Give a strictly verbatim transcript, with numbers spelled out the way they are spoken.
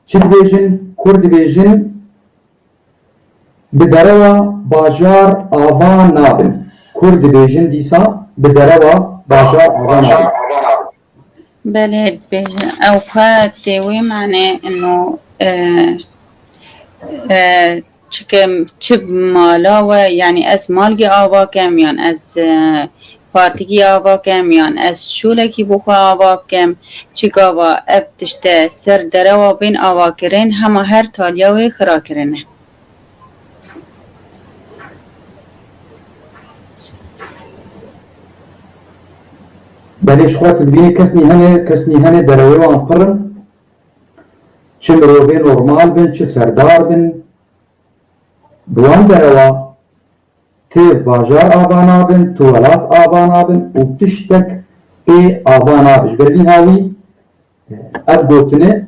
Çi dibêjin? Kur dibêjin, bi derewa bajar ava nabin. Kur dibêjin dîsa, bi derewa bajar ava nabin. Belê, dibêjin. Ew xwe tê wê mane ino, e, e, çikim, çi mala we, yani ez malgê ava kem, yan ez, e, partikî ava kem, yan ez şûlekî bo xwe ava kem, çi gava ev tişte ser derewa bên ava kirin, hema her taliya wê xira kirine. Belê, ji xwe tu dibînî kesnî hene, kesnî hene derewê wan pir in. Çi mirovê normal bin, çi serdar bin. Bi wan derewa tu bajar ava nabin, tu welat ava nabin û tiştek pê ava nabe. Ji ber vî hawî ev gotine